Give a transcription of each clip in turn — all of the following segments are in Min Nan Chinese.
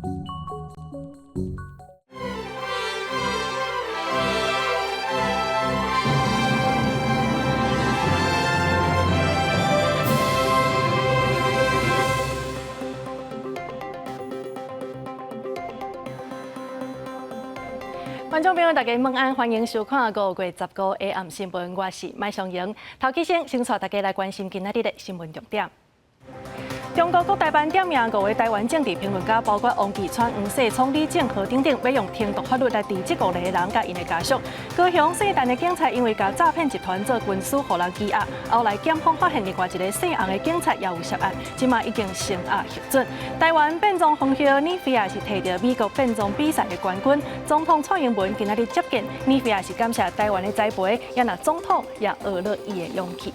觀眾朋友，大家晚安，歡迎收看5月15下暗新聞，我是麥尚瑩。頭起先，先帶大家來關心今仔日的新聞重點。中國國台辦點名五個台灣政治評論家，包括王義川、黃世聰、李正皓等等，欲用懲毒法律來治這五个人佮𪜶的家屬。高雄姓陳的警察因為共詐騙集團做軍師，予人羈押，後來檢方發現另外一个姓洪的警察也有涉案，這馬已經聲押核准。台灣變裝皇后妮菲亞是提著美國變裝比賽的冠軍，總統蔡英文今仔日接見妮菲亞是感謝台灣的栽培，也若總統也學了伊的勇氣。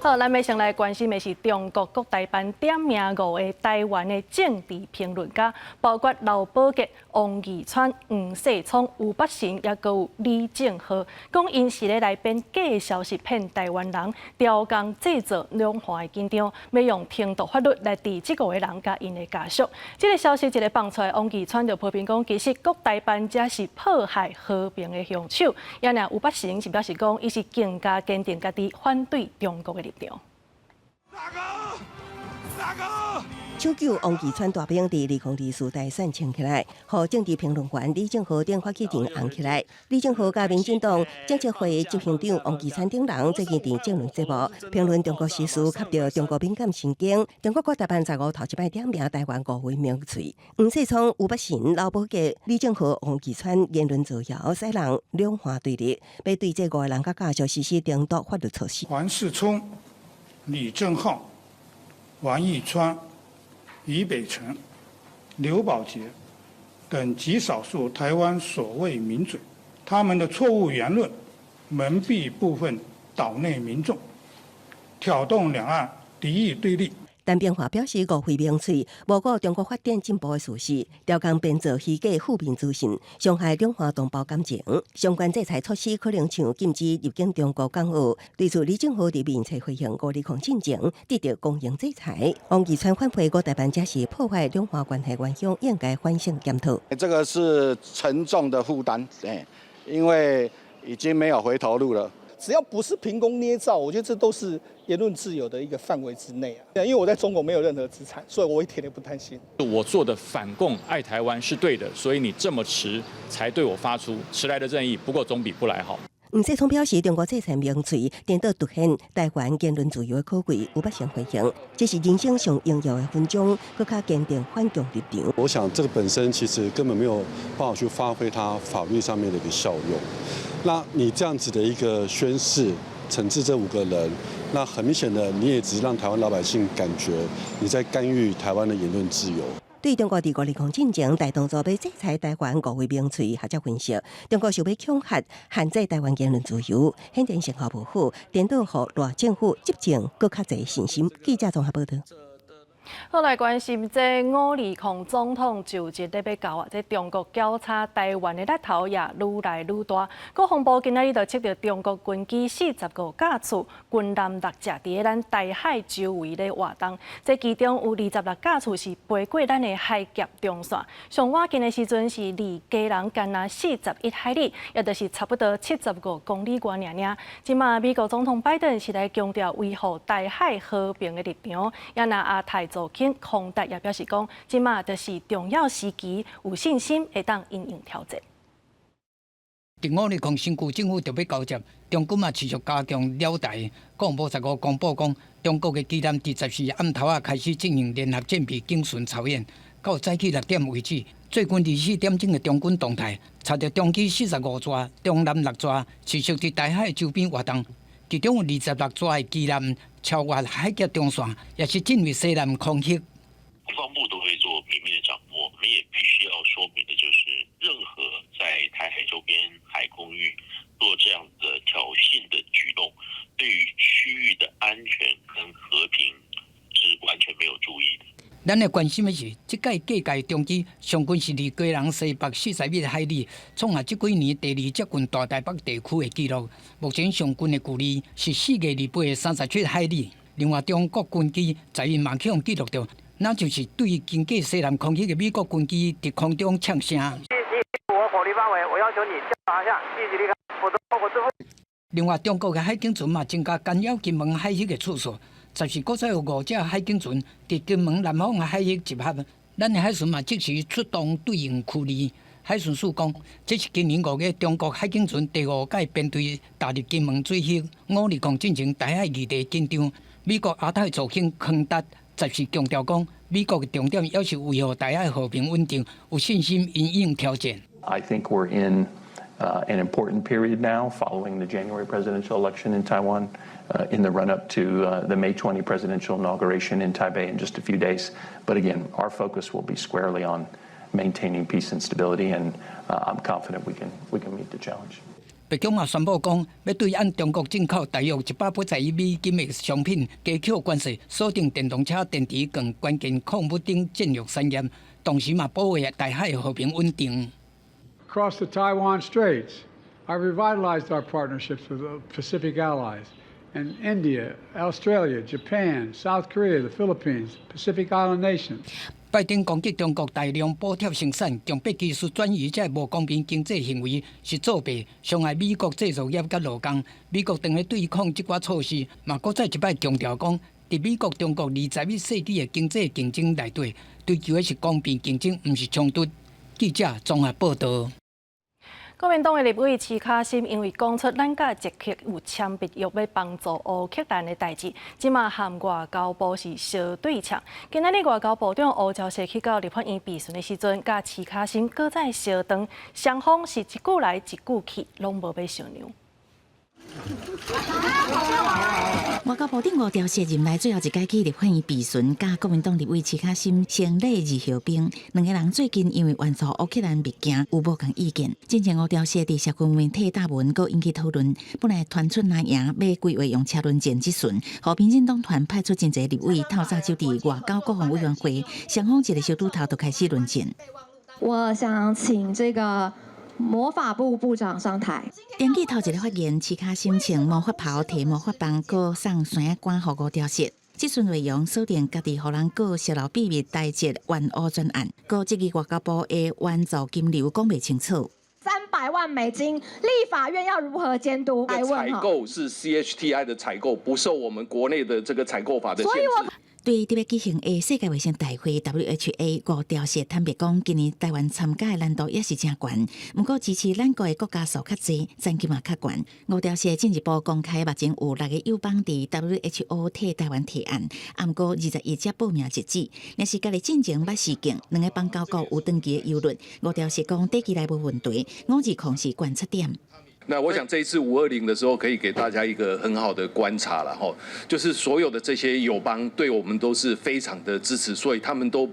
好，咱欲先來關心的是中國國台辦點名五个台灣的政治評論家，包括劉寶傑、王義川、黃世聰、吳伯承，抑閣有李正皓，講𪜶是咧來編假消息騙台灣人，調工製造兩岸的緊張，欲用懲毒法律來治這五个人佮𪜶的家屬。這个消息一个放出來，王義川就批評講，其實國台辦才是破壞和平的兇手。也若吳伯承是表示講，伊是更加堅定家己反對中國的立場。大哥，大哥！手球王義川大兵佇2024大選衝起來，予政治評論員李正皓等發起人紅起來。李正皓佮民進黨政策會執行長王義川等人最近佇政論節目評論中國時事，吸著中國敏感神經。中國國台辦15頭一擺點名台灣五位名嘴，黃世聰、吳伯承、劉寶傑、李正皓、王義川言論造謠，使人兩岸對立，欲對這五个人佮家屬實施懲毒法律措施。黃世聰、李正皓、王義川、余北辰、劉寶傑等極少數台灣所謂名嘴，他們的錯誤言論蒙蔽部分島內民眾，挑動兩岸敵意對立。陳炳華表示，五位名嘴無顧中國發展進步的事實，調工編造虛假負面資訊，傷害兩岸同胞感情。相關制裁措施可能像禁止入境中國港澳。對此，李正皓佇面冊回應520進前得著公平制裁。王義川反批國台辦這是破壞兩岸關係元兇，應該反省檢討。這個是沉重的負擔，因為已經沒有回頭路了。只要不是憑空捏造，我覺得這都是言論自由的一個範圍之內啊。因為我在中國沒有任何資產，所以我一點都不擔心。我做的反共愛台灣是對的，所以你這麼遲才對我發出，遲來的正義，不過總比不來好。黃世聰表示，中國制裁名嘴，顛倒凸顯台灣言論自由的可貴，吳伯承回應，這是人生上榮耀的勳章，閣較堅定反共立場。我想這個本身其實根本沒有辦法去發揮它法律上面的一個效用。那你這樣子的一個宣示，懲治這五個人，那很明顯的，你也只是讓台灣老百姓感覺你在干預台灣的言論自由。對中國佇520進前大動作欲制裁台灣五位名嘴，學者分析，中國想欲恐嚇限制台灣言論自由，顯然成效無好，顛倒予賴政府執政閣較濟信心。記者綜合報導。好，來關心這520總統就職咧欲到啊！這中國攪吵台灣的力頭也愈來愈大。國防部今仔日就測著中國軍機45架次軍艦六隻佇咧咱台海周圍咧活動，這其中有26架次是飛過咱的海峽中線。上倚近的時陣是離基隆干焦41海里，也就是差不多75公里外爾爾。這馬美國總統拜登是來強調維護台海和平的立場，也若亞太助卿康達也表示講，這馬就是重要時期，有信心會當因應調節。佇520新區政府就欲交接，中軍嘛持續加強擾台。國防部15公布講，中國的機艦佇14暗頭仔開始進行聯合戰備警巡操演，到早起6點為止，最近24點鐘的中軍動態，查著中機45座，中艦6座，持續佇台海周邊活動，其中有26座的機艦超越海峽中線，也是進入西南空域。國防部都會做綿密的掌握，我們也必須要說明的就是，任何在台海周邊海空域做這樣的挑釁的舉動，對於區域的安全跟和平是完全沒有助益的。咱來關心的是，這屆各界中機上近是離基隆西北41海里，創下這幾年第二接近大台北地區的紀錄。目前上近的距離是4月28的37海里。另外，中國軍機11嘛去予記錄著那就是對經過西南空域的美國軍機佇空中嗆聲。我火力範圍，我要求你拿下，立即離開，否則後果自負。另外，中國的海警船嘛增加干擾金門海域的次數，十四閣再有五隻海警船佇金門南方海域集合，咱的海巡嘛即時出動對應驅離。海巡署講，這是今年5月中國海警船第五擺編隊踏入金門水域，520進前台海議題緊張。美國亞太助卿康達十四強調講，美國的重點猶是維護台海和平穩定，有信心因應挑戰。 I think we're in an important period now following the January presidential election in Taiwan, in the run up to the May 20 presidential inauguration in Taipei in just a few days. But again, our focus will be squarely on maintaining peace and stability, and I'm confident we can meet the challenge. 白宮嘛宣布講，欲對按中國進口大約181美金的商品加扣關稅，鎖定電動車、電池等關鍵礦物等戰略產業，同時嘛保衛台海和平穩定。 Across the Taiwan Straits, I revitalized our partnerships with the Pacific allies and India, Australia, Japan, South Korea, the Philippines, Pacific Island nations. 拜登攻擊中國大量補貼生產、強迫技術轉移，這無公平經濟行為是作弊，傷害美國製造業佮勞工。美國當咧對抗這寡措施，嘛閣再一擺強調講，佇美國、中國21世紀的經濟競爭內底，追求的是公平競爭，毋是衝突。記者綜合報導。國民黨的立委徐卡心因為講出咱佮捷克有簽密約欲幫助烏克蘭的代誌，這馬和外交部是相對嗆。今仔日外交部長吳釗燮去到立法院備詢的時陣，佮徐卡心閣再相撞，雙方是一句來一句去，攏無欲相讓。外交部長吳釗燮任內最後一擺去立法院備詢，佮國民黨立委徐卡心先禮二相冰，兩个人最近因為援助烏克蘭物件有無仝意見。進前吳釗燮佇社群媒體貼文，閣引起討論。本來傳出若贏欲規劃用車輪戰之時，予民進黨團派出真濟立委透早就佇外交國防委員會，雙方一个小拄頭就開始論戰。我想請這個魔法部部長上台。登記頭一个發言，徐卡心穿魔法袍，提魔法棒，閣送山仔粿予吳釗燮。質詢內容鎖定家己予人告洩露秘密台捷援烏專案，閣質疑外交部的援助金流講袂清楚。300萬美金，立法院要如何監督？採購是 CHTI 的採購，不受我們國內的這個採購法的限制。對佇欲舉行的世界衛生大會 WHA，吳釗燮坦白講，今年台灣參加的難度也是誠懸。毋過支持咱國的國家數較濟，獎金嘛較懸。吳釗燮進一步公開，目前有六个友邦佇 WHO 替台灣提案，毋過21才報名截止。若是家己進前捌示警，兩个邦交國有長期的憂慮。吳釗燮講，短期內無問題，520是觀察點。那我想這一次520的時候，可以給大家一個很好的觀察了哈，就是所有的這些友邦對我們都是非常的支持，所以他們都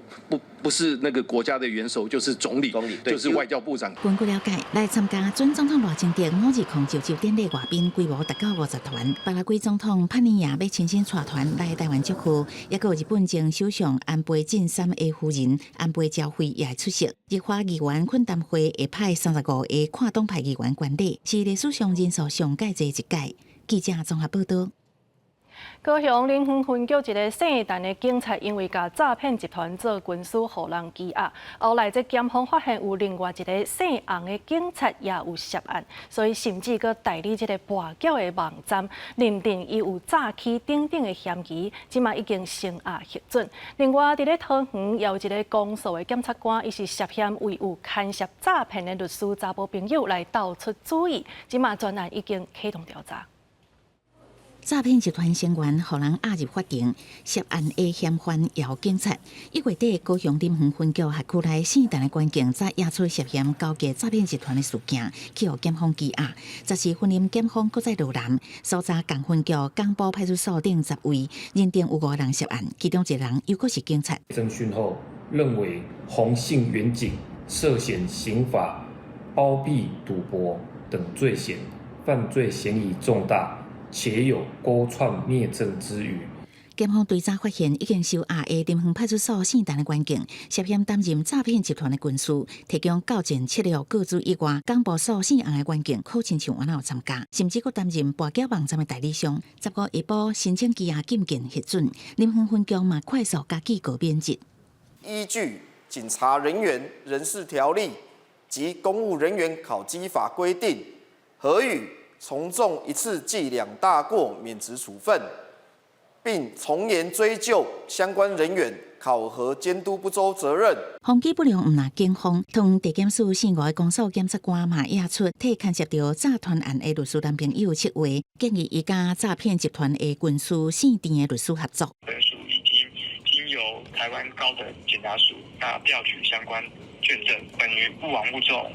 不是那個國家的元首，就是總理，就是外交部長。根據了解，來參加準總統賴清德520就職典禮外賓規模達到50團，巴拉圭總統帕尼亞欲親身帶團來台灣祝賀，抑閣有日本前首相安倍晉三的夫人安倍昭惠也會出席。日華議員懇談會會派35個跨黨派議員觀禮，是歷史上人數上蓋濟一屆。記者綜合報導。高雄林園分局一个姓陳的警察，因為共詐騙集團做軍師，予人羈押。後來這檢方發現有另外一个姓洪的警察也有涉案，所以甚至閣代理這个跋筊的網站，認定伊有詐欺等等的嫌疑，這馬已經聲押核准。另外，佇咧桃園也有一个公訴的檢察官，伊是涉嫌為有牽涉詐騙的律師查某朋友來鬥出主意，這馬專案已經啟動調查。詐騙集團成員予人押入法庭，涉案的嫌犯也有警察。1月底，高雄林園分局轄區內姓陳的關警則押出涉嫌勾結詐騙集團的事件，去予檢方羈押。十四雲林檢方閣再落難，搜查仝分局岡埔派出所等10位，認定有五人涉案，其中一人又閣是警察。偵訊後認為洪姓員警涉嫌刑法包庇賭博等罪嫌，犯罪嫌疑重大，且有勾串滅證之虞。檢方追查發現，已經收押的林園派出所姓陳的員警涉嫌擔任詐騙集團的軍師，提供告證策略告知以外，港部所姓洪的員警可親像原來有參加，甚至閣擔任跋筊網站的代理商。15下晡申請羈押禁見核准，林園分局嘛快速共記過免職。依據警察人員人事條例及公務人員考績法規定，核予從重一次記兩大過免職處分，並從嚴追究相關人員考核監督不周責任。風紀不良毋但警方，同地檢署姓吳的公訴檢察官嘛也出替牽涉著詐團案的律師男朋友策劃，建議伊佮詐騙集團的軍師姓鄭的律師合作。本署已經經由台灣高等檢察署那調取相關卷證，本於不枉不縱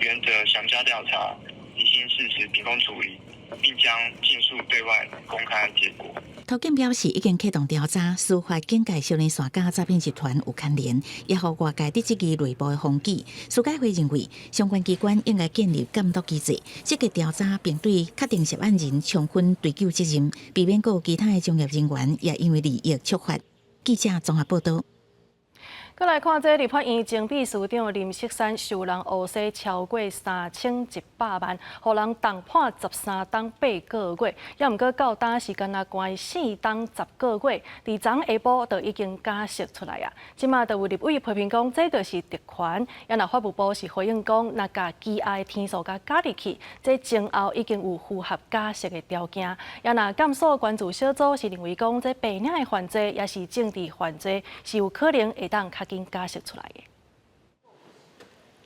原則詳加調查，釐清事實，秉公處理，並將盡速對外公開結果。桃檢表示已經啟動調查，司法警戒少年線佮詐騙集團有牽連，也予外界佇質疑內部的風紀。司改會認為，相關機關應該建立監督機制，積極調查，並對確定涉案人充分追究責任，避免閣有其他的專業人員也因為利益觸發。記者綜合報導。閣來看這立法院前秘書長林錫山收人烏洗超過3100萬，予人重判13冬8個月，猶毋過到今是干焦關4冬10個月，佇昨下晡就已經假釋出來啊！這馬就有立委批評講，這就是特權。也若法務部是回應講，若共羈押的天數共加入去，這前後已經有符合假釋的條件。也若監所關注小組是認為講，這白領的犯罪抑是政治犯罪，是有可能會當較緊假釋出來的。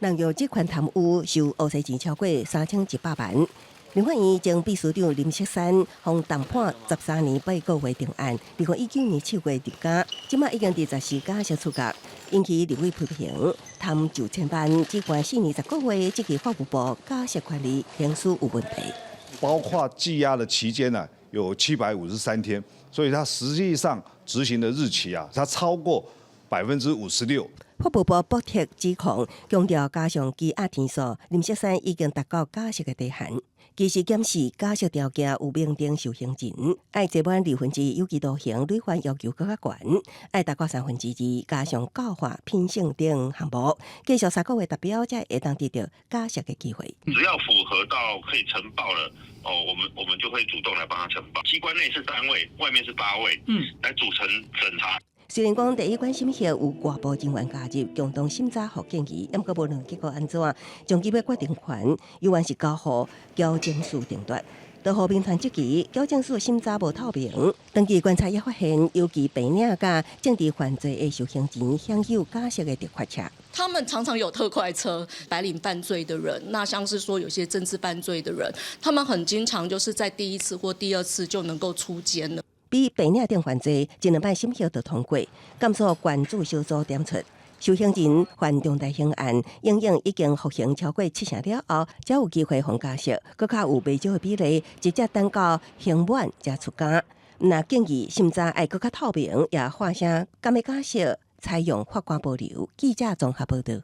人用職權貪污收烏洗錢超過3100萬。立法院前秘書長林錫山，予重判13年8個月定案，2019年7月入監，這馬已經佇14假釋出獄，引起立委批評，貪9,000萬只關4年10個月，這個法務部假釋權利行使有問題。包括羈押的期間呢，有753天，所以他實際上執行的日期啊，他超過56%。法務部駁斥指控，強調加上羈押天數，林錫山已經達到假釋的底限。其實檢視假釋條件有明定受刑人，愛坐滿1/2有期徒刑，累犯要求閣較懸，愛達到2/3，加上教化、品性等項目，繼續3個月達標，才會當得到假釋的機會。只要符合到可以呈報了，哦，我們就會主動來幫他呈報。機關內是3位，外面是8位，來組成審查。雖然講第一關審核有外部人員加入，共同審查予建議，毋過無論結果按怎，終極的決定權猶原是交予矯正署定奪。都予民團質疑矯正署審查無透明，長期觀察也發現，尤其白領佮政治犯罪的受刑人享有假釋的特快車。他們常常有特快車，白領犯罪的人，那像是說有些政治犯罪的人，他們很經常就是在第一次或第二次就能夠出監了。比白領等犯罪，前兩擺審核就通過，監所關注小組點出，受刑人犯重大刑案，往往已經服刑超過七成了後，才有機會予假釋，閣較有袂少的比例，直接等到刑滿才出監。若建議審查愛閣較透明，也喊聲敢欲假釋，採用法官保留。記者綜合報導。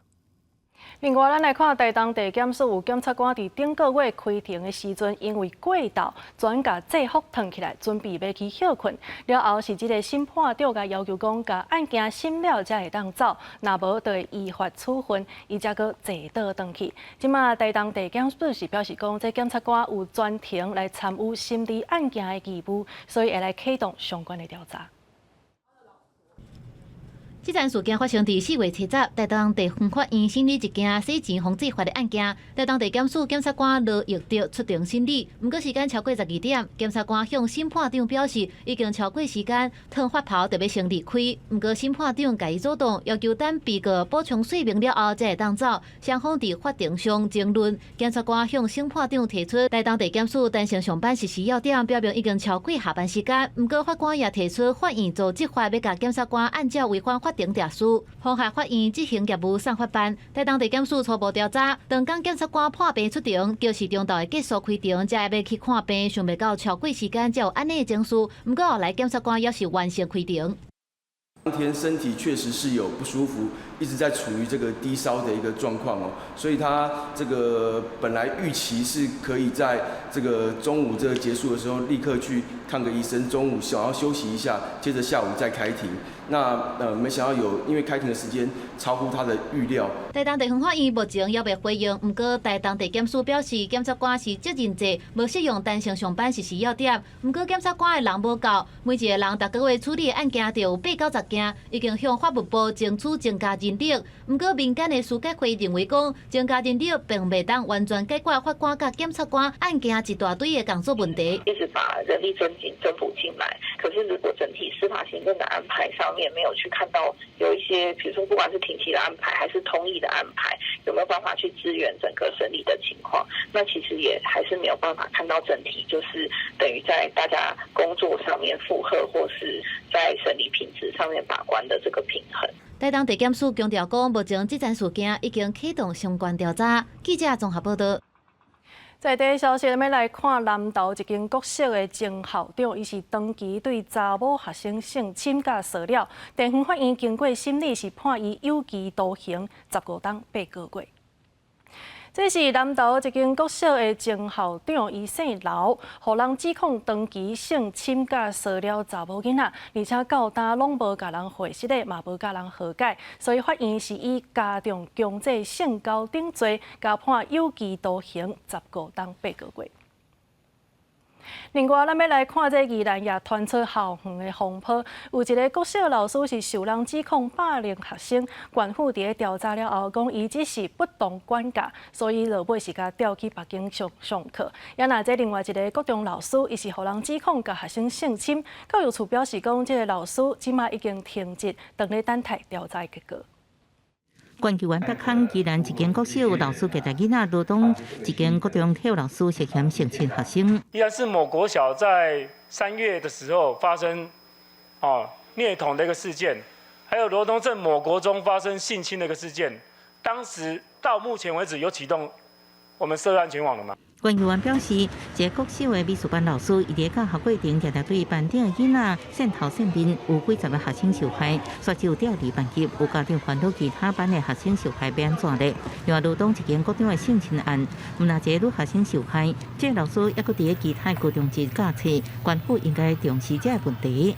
另外，咱來看台東地檢署有檢察官佇頂個月開庭的時陣，因為過晝轉共制服脫起來，準備欲去歇睏。了後是這个審判長共要求講，共案件審了才會當走，若無就會依法處分，伊才閣坐倒轉去。這馬台東地檢署是表示講，這檢察官有全程來參與審理案件的義務，所以會來啟動相關的調查。這樁事件發生佇4月7日，台東地方法院審理一件洗錢防制法的案件。台東地檢署檢察官羅玉德出庭審理，毋過時間超過12點，檢察官向審判長表示已經超過時間，脫法袍就欲先離開。毋過審判長共伊阻擋，要求等被告補充說明了後才會當走。雙方佇法庭上爭論，檢察官向審判長提出台東地檢署單程上班時時要點，表明已經超過下班時間。毋過法官也提出法院組織法欲共檢察官按照違反法定程序，妨害法院執行業務送法辦。台東地檢署初步調查，當工檢察官破病出庭，就是中晝結束開庭，才欲去看病，想袂到超過時間才有按呢程序。毋過後來檢察官猶是完成開庭。當天身體確實是有不舒服，一直在處於這個低燒的一個狀況哦，所以他這個本來預期是可以在這個中午這個結束的時候立刻去看個醫生，中午想要休息一下，接着下午再開庭。那沒想到有因為開庭的時間超乎他的預料。台東地方法院目前猶未回應，毋過台東地檢署表示，檢察官是責任制，無適用彈性上班是時要點。毋過檢察官的人無夠，每一個人逐個月處理的案件就有八九十件，已經向法務部爭取增加人力。毋過民間的司改會認為講，增加人力並袂當完全解決法官佮檢察官案件一大堆的工作問題。一直把人力增進增補進來，可是如果整體司法行政的安排上面沒有去看到有一些，比如說不管是庭期的安排還是通譯的安排，有沒有辦法去支援整個審理的情況？那其實也還是沒有辦法看到整體，就是等於在大家工作上面負荷，或是在審理品質上面把關的這個平衡。台東地檢署強調講，目前這樁事件已經啟動相關調查。記者綜合報道。在這個消息，咱欲來看南投一間國小的前校長，伊是長期對查某學生性侵佮騷擾，地方法院經過審理是判伊有期徒刑15冬8個月。這是南投一間國小的前校長，伊姓劉，予人指控長期性侵佮騷擾查某囡仔，而且到今攏無共人獲釋的，嘛無共人和解，所以法院是以加重強制性交等罪，共判有期徒刑15冬8個月。另外，咱欲來看這宜蘭也傳出校園的風波，有一个國小老師是受人指控霸凌學生，縣府佇咧調查了後，講伊只是不當管教，所以落尾是共調去別間上上課。也若這另外一个國中老師，伊是予人指控共學生性侵，教育處表示講，這个老師這馬已經停職，當咧等待調查結果。關注員北康宜蘭一間國小老師虐待囡仔，羅東一間國中體育老師涉嫌性侵學生。宜蘭市某國小在3月的時候發生虐童的一個事件，還有羅東鎮某國中發生性侵的一個事件，當時到目前為止有啟動我們社會安全網了嗎？關員表示，這個國小的美術班老師，伊佇教學過程，常常對班頂的囡仔扇頭扇面，有幾十个學生受害，煞就調離班級，有家長煩惱其他班的學生受害欲按怎咧？另外，羅東一間國中的性侵案，毋但一个女學生受害，這個老師猶閣佇咧其他高中職教冊，縣府應該重視這个問題。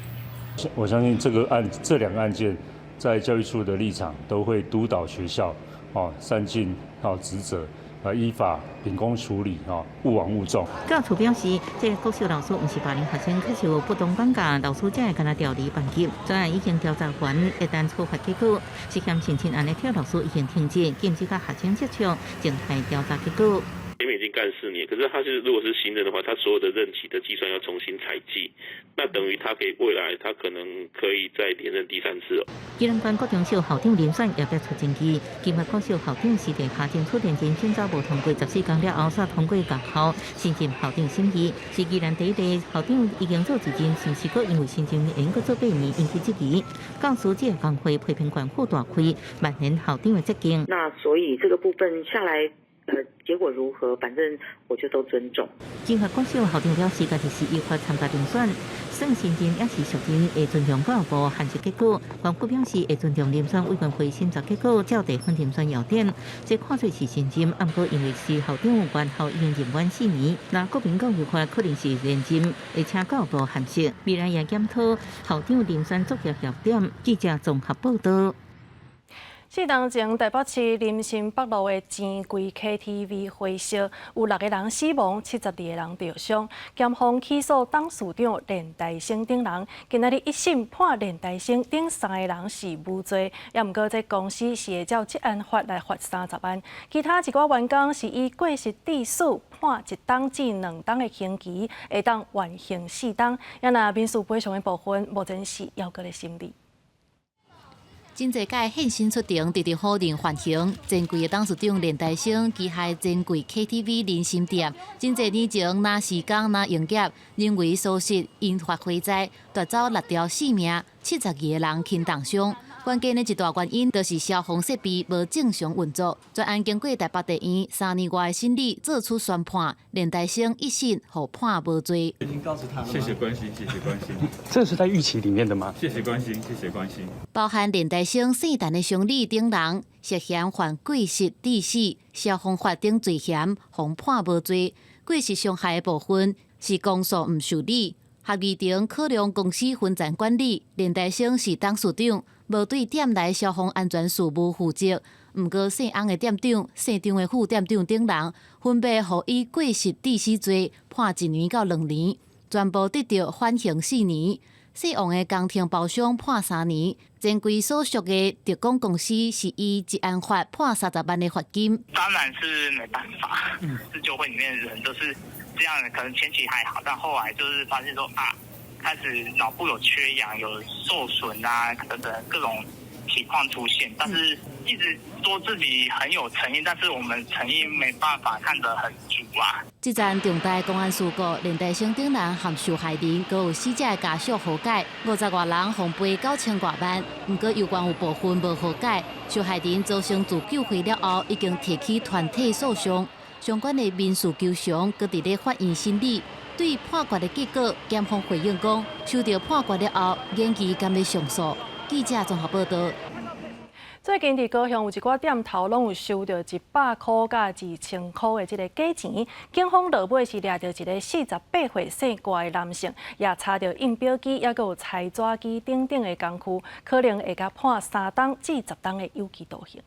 我相信這個案，這兩個案件，在教育處的立場都會督導學校，哦，善盡好職責。啊，依法秉公處理，哈，勿枉勿縱。教育處表示，這个國小老師毋是霸凌學生，確實有不當管教，老師才會共伊調離班級。專案已經調查完，一旦處罰結果，涉嫌性侵案的體育老師已經停職，禁止佮學生接觸，靜待調查結果。前面已經幹4年，可是他是如果是新任的話，他所有的任期的計算要重新採計，那等於他可以未來他可能可以再連任第三次哦。宜蘭縣國中小校長人選也變出爭議，金華國小校長是佇行政處認證審查無通過14工了後，才通過學校新任校長審議，是宜蘭第一個校長已經做一任，是毋是閣因為新任延閣做8年引起質疑？教師這個工會批評縣府大虧，蔓延校長的責任。那所以這個部分下來，結果如何，反正我就都尊重。金華國小校長表示，家己是依法參加遴選，算新任抑是續任，會尊重教育部函釋結果。縣府表示會尊重遴選委員會審查結果，照地方遴選要點。這看做是新任，毋過因為是校長原校已經任滿4年，那國民教育法可能是連任，會請教育部函釋。未來也檢討校長遴選作業要點。記者綜合報道。四冬前，台北市林森北路的錢櫃 KTV 火燒，有六个人死亡，72个人著傷。檢方起訴董事長連大生等人，今仔日一審判連大生等三个人是無罪，也毋過這公司是會照職安法來罰30萬。其他一寡員工是以過失致死判1冬至2冬的刑期，會當緩刑4冬。也若民事賠償的部分，目前是猶閣咧審理。真濟屆現身出庭，直直否認犯行。錢櫃的董事長連大生旗下錢櫃 KTV 林森店，真濟年前若時工若營業，人為疏失引發火災，奪走六條性命，72個人輕重傷。關鍵的一大原因，就是消防設備無正常運作。專案經過台北地院3年外的審理，做出宣判，連大生一審予判無罪。已經告訴他了。謝謝關心，謝謝關心。這是在預期裡面的嗎？謝謝關心，謝謝關心。包含連大生姓陳的襄理等人，涉嫌犯過失致死、消防法等罪嫌，予判無罪。過失傷害的部分是公訴毋受理。合議庭考量公司分層管理，連大生是董事長，無對店內消防安全事務負責。毋過姓翁的店長、姓張的副店長等人，分別予以過失致死罪判1年到2年，全部得著緩刑4年。姓王的工程包商判3年，前規所屬的特工公司是依職安法判30萬的罰金。當然是沒辦法，自救會裡面的人都是這樣，可能前期還好，但後來就是發現說啊，開始腦部有缺氧、有受損啊等等各種情況出現，但是一直說自己很有誠意，但是我們誠意沒辦法看得很足啊。這樁重大公安事故，連大生等人和受害人，閣有死者的家屬和解，50外人予賠9000外萬。毋過有關有部分無和解，受害人造成自救會了後，已經提起團體訴訟，相關的民事求償，閣佇咧法院審理。對判決的結果，檢方回應講，收到判決了後，研議敢欲上訴。記者綜合報道。最近佇高雄有一寡店頭攏有收著100箍佮2000箍的這个假錢，警方落尾是掠著一个48歲姓郭的男性，也查著印表機，抑閣有裁紙機等等的工具，可能會共判3冬至10冬的有期徒刑。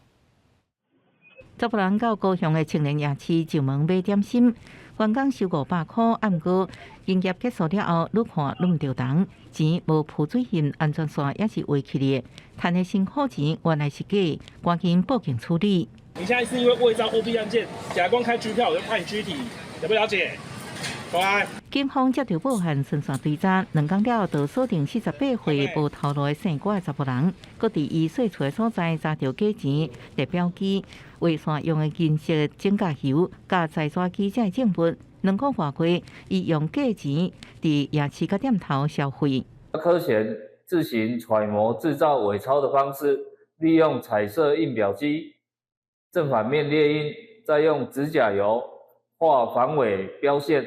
查埔人到高雄的青年夜市上門買點心，員工收500箍，毋過營業結束了後，愈看愈毋著人，錢無浮水印，安全線也是歪去的，趁的辛苦錢原來是假，趕緊報警處理。你現在是因為偽造貨幣案件，檢察官開拘票，我就判你拘提，了不了解？乖。警方接著報案，循線追查，2工了後，就鎖定48歲無頭路的姓郭的查埔人，閣佇伊稅厝的所在查著假錢、列表機、畫線用的銀色指甲油、佮裁紙機這證物。2個外月，伊用假錢佇夜市佮店頭消費。柯賢自行揣摩製造偽鈔的方式，利用彩色印表機正反面列印，再用指甲油畫防偽標線，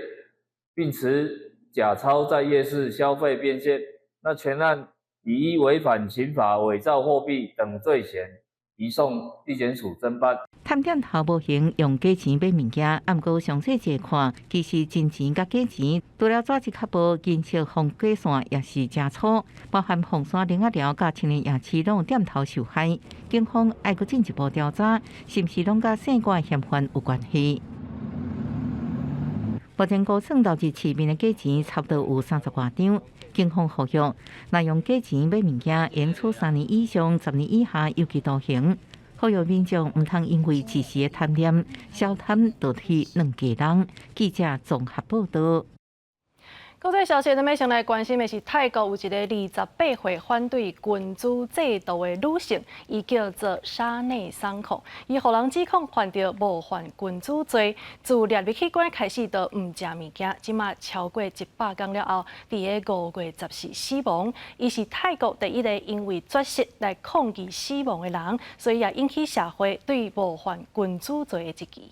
並持假鈔在夜市消費變現。那全案以依違反刑法偽造貨幣等罪嫌，移送地檢署偵辦。探店頭無閒用假錢買物件，毋過詳細一看，其實真錢佮假錢，除了紙質較薄，銀色防過線也是誠粗，包含鳳山苓仔寮佮青年夜市攏有店頭受害。警方愛閣進一步調查，是毋是攏佮姓郭嫌犯有關係？目前估算流入市面的假錢差不多有30外張。警方呼籲，若用假錢買物件，應處3年以上10年以下有期徒刑。呼籲民眾毋通因為一時的貪念，小貪就去亂家人。記者綜合報道。國際消息，咱欲先來關心的是泰國有一個28歲反對君主制度的女性，伊叫做沙內桑孔，伊予人指控犯著冒犯君主罪，自掠入去關開始就毋食物件，這馬超過100工了後，佇个5月14死亡。伊是泰國第一個因為絕食來抗議死亡的人，所以也引起社會對冒犯君主罪的質疑。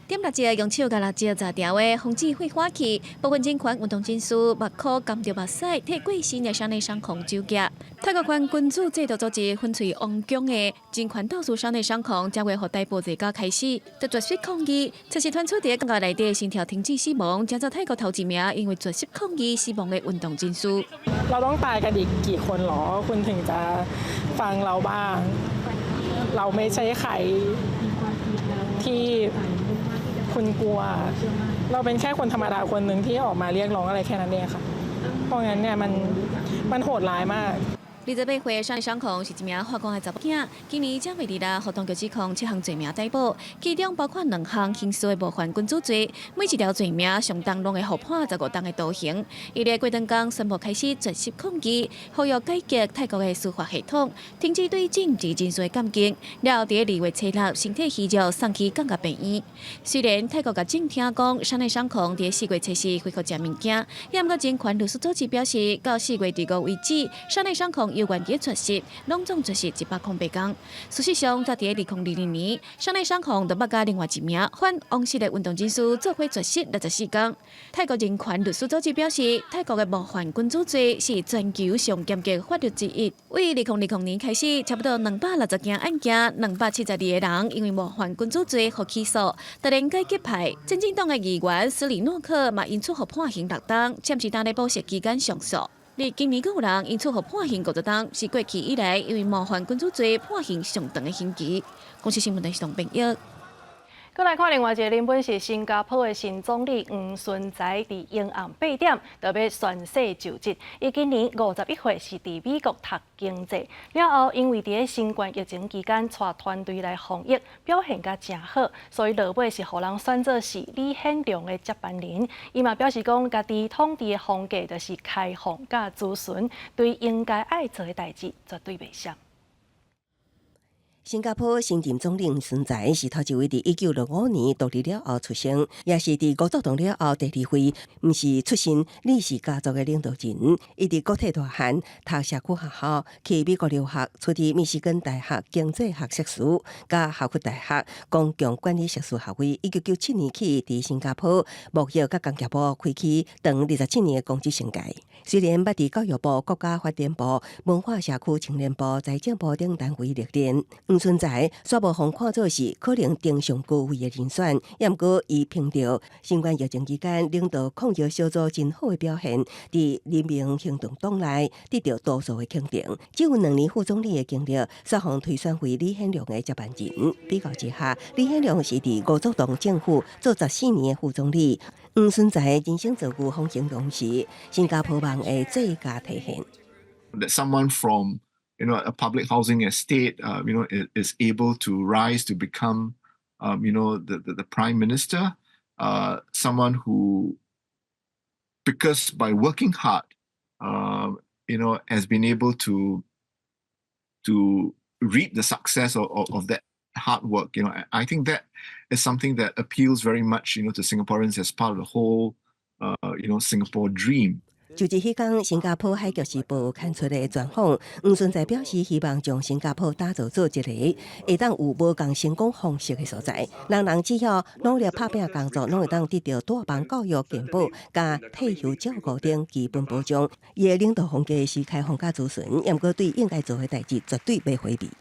點蠟燭用手共蠟燭鍘牢的防止火火氣，部分人權運動人士目箍含著目屎，替過身的山內桑孔守業。泰國反君主制度組織粉碎王宮的人權鬥士山內桑孔，這月予逮捕罪開始，就絕食抗議。測試團出佇監獄內底心跳停止死亡，成做泰國頭一名因為絕食抗議死亡的運動人士。 เราต้องตายกันอีกกี่คนหรอคุณถึงจะฟังเราบ้างเราไม่ใช่ใครที่คุณกลัวเราเป็นแค่คนธรรมดาคนหนึ่งที่ออกมาเรียกร้องอะไรแค่นั้นเองค่ะเพราะงั้นเนี่ยมันโหดร้ายมาก 28歲山內桑孔是一名法官的查某囝，今年正月26予當局指控七項罪名逮捕，其中包括兩項刑事的冒犯君主罪，每一條罪名上重攏會予判15冬的徒刑。伊咧過兩工宣布開始絕食抗議，呼籲改革泰國的司法系統，停止對政治人士的監禁。了後，佇2月初6身體虛弱送去降壓病院。雖然泰國政廳講山內桑孔佇4月初四恢復食物件，也毋過人權律師組織表示，到4月25為止，山內桑孔猶原佇出席，攏總出席108天。事實上，早佇2022年，雙內雙紅就捌佮另外一名反王室的運動人士做伙出席64天。泰國人權律師組織表示，泰國的冒犯君主罪是全球上嚴格法律之一。為2020年開始，差不多260件案件，272個人因為冒犯君主罪予起訴。突然改革派真進黨的議員斯里諾克嘛，因此予判刑6冬，暫時當咧保釋期間上訴。而今年閣有人因此予判刑50冬，是過去以來因為冒犯君主罪判刑上長的刑期。公視新聞電視編譯。閣來看另外一個，原本是新加坡的新總理黃循財，佇迎暗8點就欲宣誓就職。伊今年51歲，是佇美國讀經濟。了後，因為佇咧新冠疫情期間，帶團隊來防疫，表現甲誠好，所以落尾是予人選做是李顯龍的接班人。伊嘛表示講，家己統治的風格就是開放佮諮詢，對應該愛做的代誌絕對袂閃。新加坡新任總理黃循財是頭一位佇1965年獨立了後出生，也是佇五族黨了後第二位，毋是出身李氏家族的領導人。伊佇國體大漢，讀社區學校，去美國留學，取得密西根大學經濟學碩士，佮哈佛大學公共管理碩士學位。1997年起，佇新加坡貿易佮工業部開啟長27年的公職生涯。雖然捌佇教育部、國家發展部、文化社區青年部、財政部等單位歷練。黃循財煞無予看做是可能登上高位的人選，也毋過伊憑著新冠疫情期間領導抗疫小組真好的表現，佇人民行動黨內得到多數的肯定。只有2年副總理的經歷，煞予推選為李顯龍的接班人。比較之下，李顯龍是佇五族黨政府做14年的副總理。黃循財人生遭遇予形容是新加坡夢的最佳體現。 That someone from a public housing estate is able to rise to become the prime minister, someone who, because by working hard, has been able to reap the success of that hard work. I think that is something that appeals very much to Singaporeans as part of the whole Singapore dream. 就職彼工，新加坡海峽時報刊出的專訪，黃循財表示希望將新加坡打造做一個會當有無仝成功方式的所在。人人只要努力拍拚工作，攏會當得到大房教育、健保佮退休照顧等基本保障。伊的領導風格是開放佮諮詢，毋過對應該做的代誌絕對袂迴避。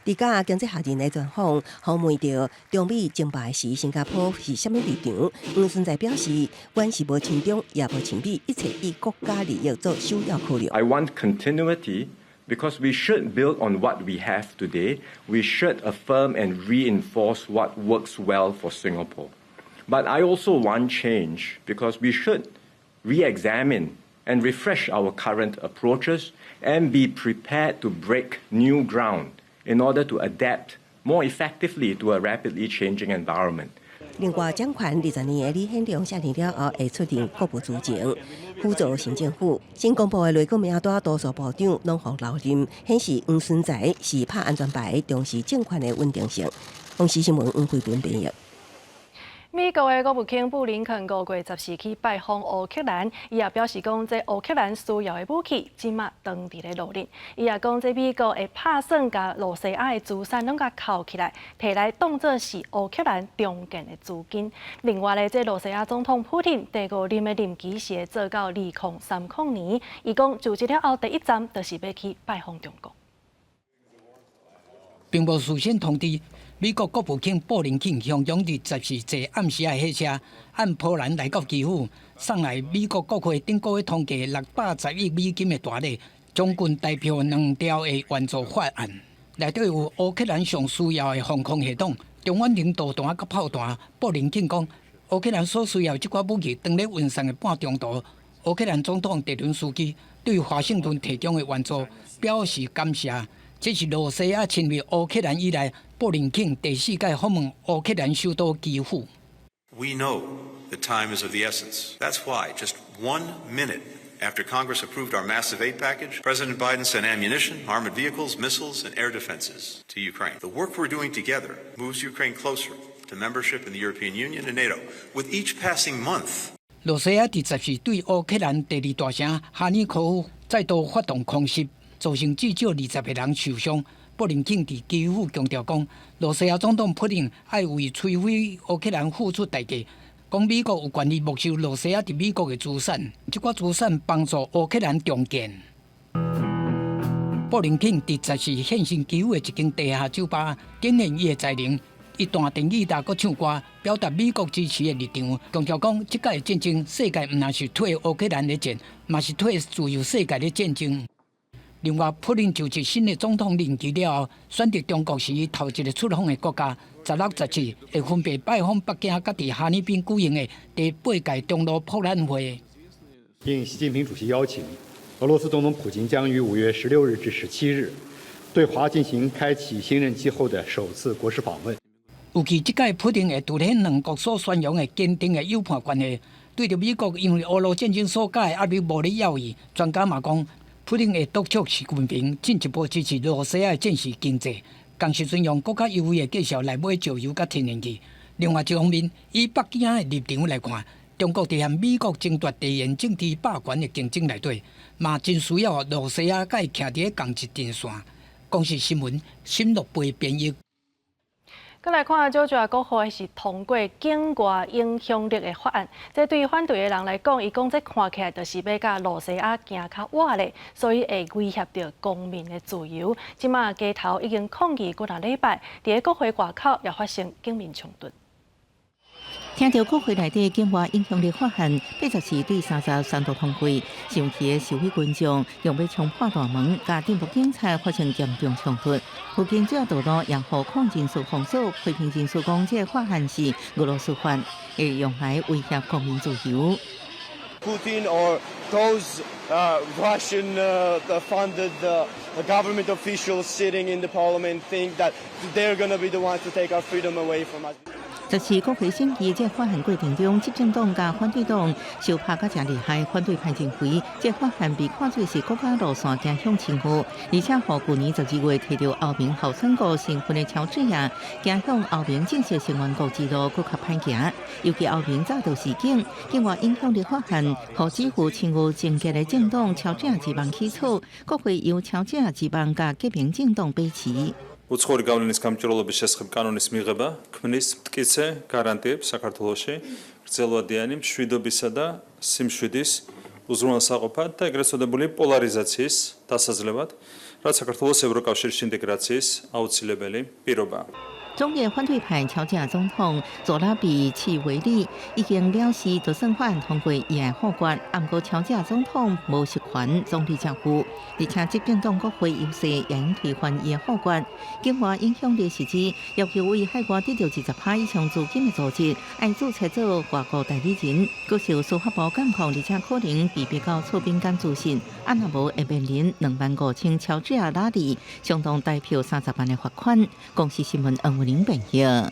佇佮經濟學人的專訪，訪問著中美爭霸時，新加坡是啥物立場？黃循財表示，阮是無親中，也無親美，一切以國家利益做首要考量。 I want continuity because we should build on what we have today. We should affirm and reinforce what works well for Singapore. But I also want change because we should re-examine and refresh our current approaches and be prepared to break new ground in order to adapt more effectively to a rapidly changing environment. 另外，掌權20年的李顯龍卸任了後，會出任國務資政，輔助新政府。新公布的內閣名單，多數部長攏予留任，顯示黃循財是拍安全牌，重視政權的穩定性。公視新聞黃慧文編譯。美國的國務卿布林肯5月14去拜訪烏克蘭，伊也表示講，這烏克蘭需要的武器，這馬當佇咧路頂。伊也講，這美國會拍算共露西亞的資產攏共扣起來，提來當做是烏克蘭重建的資金。另外咧，這露西亞總統普廷第五任的任期是會做到2030年。伊講就職了後第一站就是欲去拜訪中國。並無事先通知。美國國務卿布林肯向當地14坐暗時仔火車，按波蘭來到基輔，送來美國國會頂個月通過610億美金的大禮，將近台票2兆的援助法案，內底有烏克蘭上需要的防空系統、中遠程導彈佮炮彈。布林肯講，烏克蘭所需要這寡武器，當咧運送的半中途，烏克蘭總統澤倫斯基對華盛頓提供的援助表示感謝。這是露西亞侵略烏克蘭以來，布林肯第四擺訪問烏克蘭首都基輔。 We know that time is of the essence. That's why just one minute after Congress approved our massive aid package, President Biden sent ammunition, armored vehicles, missiles, and air defenses to Ukraine. The work we're doing together moves Ukraine closer to membership in the European Union and NATO. With each passing month, 露西亞佇14對烏克蘭第二大城哈爾科夫再度發動空襲。造成至少20個人受傷。布林肯佇基輔強調講，羅西亞總統普丁愛為摧毀烏克蘭付出代價。講美國有權利沒收羅西亞佇美國的資產，這寡資產幫助烏克蘭重建。布林肯佇14現身基輔的一間地下酒吧，展現伊的才能。伊彈電吉他，閣唱歌，表達美國支持的立場。強調講，這擺的戰爭，世界毋但是替烏克蘭咧戰，嘛是替自由世界咧戰爭。另外，普丁就職新的總統任期了後，選擇中國是伊頭一个出訪的國家。16、17會分別拜訪北京，佮佇哈爾濱舉行的第八屆中羅博覽會。應習近平主席邀請，俄羅斯總統普京將於5月16日至17日對華進行開啟新任期後的首次國事訪問。預計這擺普丁會凸顯兩國所宣揚的堅定的友伴關係，對著美國因為俄烏戰爭所加的壓力無咧要伊。專家嘛講，普丁會督促習近平進一步支持羅西亞的戰時經濟，仝時陣用閣較優惠的價數來買石油佮天然氣。另外一方面，以北京的立場來看，中國佇和美國爭奪地緣政治霸權的競爭內底，嘛真需要羅西亞佮伊徛佇仝一陣線。公視新聞，沈樂貝編譯。閣來看，喬治亞國會是通過境外影響力的法案。這對反對的人來講，伊講這看起來就是欲共羅西亞行較倚咧，所以會威脅著公民的自由。這馬街頭已經抗議幾若禮拜，佇咧國會外口也發生警民衝突。聽著國會內底境外影響力法案，84對30三度通過，生氣的示威群眾用欲衝破大門，佮鎮暴警察發生嚴重衝突。附近主要道路也予抗議人士封鎖，批評人士講，這个法案是俄羅斯法，會用來威脅公民自由。 Putin or those Russian funded government officials sitting in the parliament think that they're going to be the ones to take our freedom away from us. 14國會審議這法案過程中，執政黨佮反對黨相拍甲誠厲害。反對派認為，這法案被看做是國家路線走向親俄，而且予舊年12月提著歐盟候選國身份的喬治亞，走向歐盟正式成員國之路閣較歹行。尤其歐盟早就示警，境外影響力法案，予支持親俄政見的政黨喬治亞之夢起草，國會由喬治亞之夢佮革命政黨把持。 უცხოური გავლენის გამჭვირვალობის შესახებ კანონის მიღება ქმნის მტკიცე გარანტიებს საქართველოში გრძელვადიანი მშვიდობისა და სიმშვიდის უზრუნველსაყოფად და ეგრეთ წოდებული პოლარიზაციის დასაძლევად, რაც საქართველოს ევროკავშირში ინტეგრაციის აუცილებელი პირობაა. 總理反對派喬治亞總統佐拉比契維利已經表示，就算法案通過，伊會否決。毋過喬治亞總統無實權，總理政府，而且執政黨國會優勢也應推翻伊的否決。境外影響力是指要求為海外得著20%以上資金的組織，愛註冊做外國代理人，閣受司法部監控，而且可能被逼到出敏感資訊，啊若無會面臨25,000喬治亞拉里，相當台票30萬的罰款。公視新聞黃文玲編譯。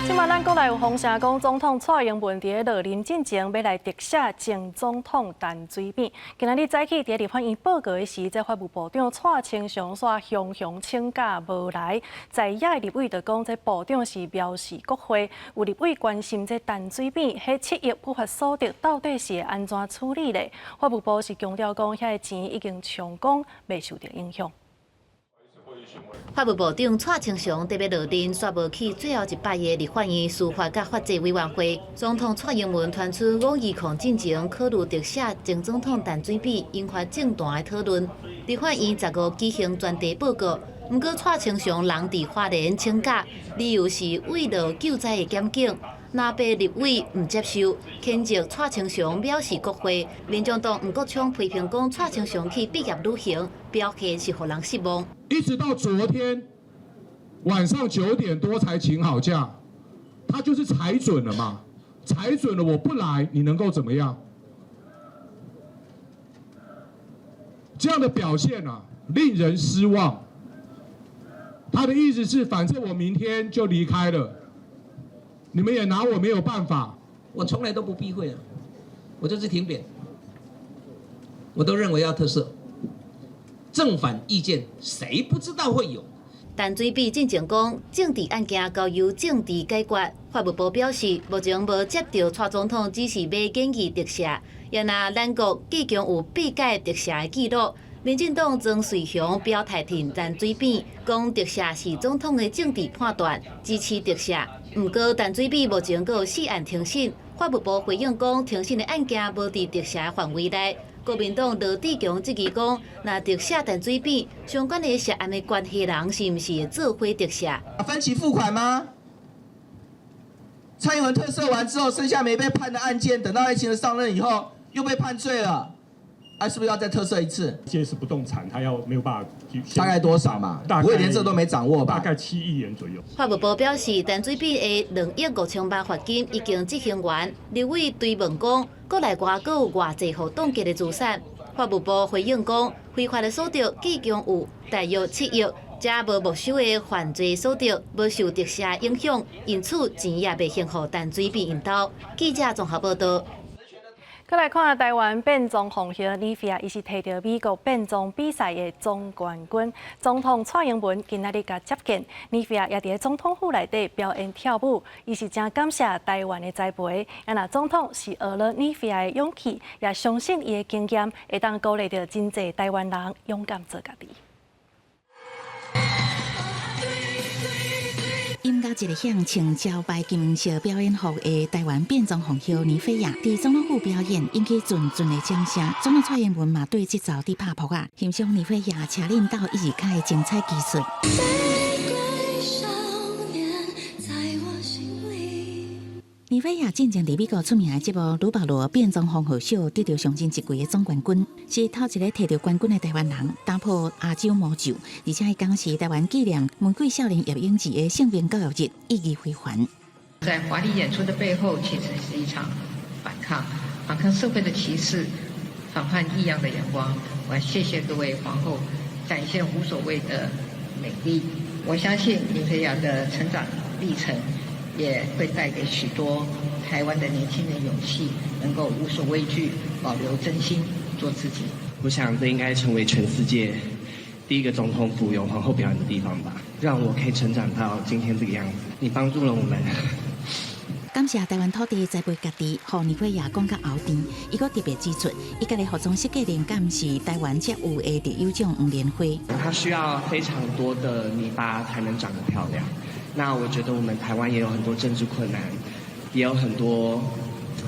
這馬咱國內有風聲講，總統蔡英文佇咧落任進前，欲來特赦前總統陳水扁。今仔日早起佇立法院報告的時，這法務部長蔡清祥煞雄雄請假無來，在野的立委就講，這部長是藐視國會。有立委關心這陳水扁彼7億不法所得到底是會按怎處理咧？法務部是強調講，遐个錢已經充公，袂受著影響。法務部長蔡清祥特別落任，煞無去最後一擺的立法院司法佮法制委員會。總統蔡英文傳出520進前考慮特赦前總統陳水扁，引發政壇的討論。立法院15舉行專題報告，毋過蔡清祥人佇花蓮請假，理由是為了救災的檢警。藍白立委毋接受，譴責蔡清祥藐視國會。民眾黨黃國昌批評講，蔡清祥去畢業旅行，表現是予人失望。一直到昨天晚上9點多才請好假，他就是踩準了嘛，踩準了我不來，你能夠怎麼樣？這樣的表現啊，令人失望。他的意思是，反正我明天就離開了。你們也拿我沒有辦法。我從來都不避諱啊，我就是挺扁，我都認為要特赦。正反意見誰不知道會有？陳水扁進前講，政治案件交由政治解決，法務部表示，目前無接著蔡總統指示欲簡易特赦，也若咱國計共有八屆特赦的記錄。民進黨莊瑞雄表態挺陳水扁，講特赦是總統的政治判斷，支持特赦。毋過陳水扁目前閣有四案庭審，法務部回應講，庭審的案件無佇特赦範圍內。國民黨羅智強質疑講，若特赦陳水扁，相關的涉案的關係人是毋是會做伙特赦？分期付款嗎？蔡英文特赦完之後，剩下沒被判的案件，等到賴清德上任以後，又被判罪了。啊，是不是要再特赦一次？這是不動產，他要沒有辦法。大概多少嘛？大概不會連這都沒掌握吧？大概7億元左右。法務部表示，陳水扁的2億5千萬罰金已經執行完。立委追問講，國內外閣有偌濟予凍結的資產？法務部回應講，非法的所得計共有大約7億，這無沒收的犯罪所得，無受特赦影響，因此錢也袂先予陳水扁𪜶兜。記者綜合報道。閣來看臺灣變裝皇后妮妃亞，伊是提著美國變裝比賽的總冠軍。總統蔡英文今仔日共接見，妮妃亞也佇總統府內底表演跳舞，伊是誠感謝臺灣的栽培。啊若總統是學了妮妃亞的勇氣，也相信伊的經驗會當鼓勵著真濟臺灣人勇敢做家己。音樂一个響，穿招牌金色表演服的臺灣變裝皇后妮妃亞，佇總統府表演，引起陣陣的掌聲。總統蔡英文嘛對這槽佇拍噗仔，欣賞妮妃亞車輪鬥一字跤的精彩技術。妮妃亞進前佇美國出名的節目《魯保羅變裝皇后秀》得著上新一季的總冠軍，是頭一个提著冠軍的臺灣人，打破亞洲魔咒，而且伊講是臺灣紀念玫瑰少年葉永志的性平教育日，意義非凡。在華麗演出的背後，其實是一場反抗，反抗社會的歧視，反叛異樣的眼光。我要謝謝各位皇后，展現無所謂的美麗。我相信妮妃亞的成長歷程，也會帶給許多台灣的年輕人勇氣，能夠無所畏懼，保留真心，做自己。我想這應該成為全世界第一個總統府有皇后表演的地方吧，讓我可以成長到今天這個樣子。你幫助了我們。感謝臺灣土地栽培家己，予妮妃亞講甲喉甜。伊閣特別指出，伊家己服裝設計靈感是臺灣才有的特有種黃連花。它需要非常多的泥巴才能長得漂亮。那我覺得我們臺灣也有很多政治困難，也有很多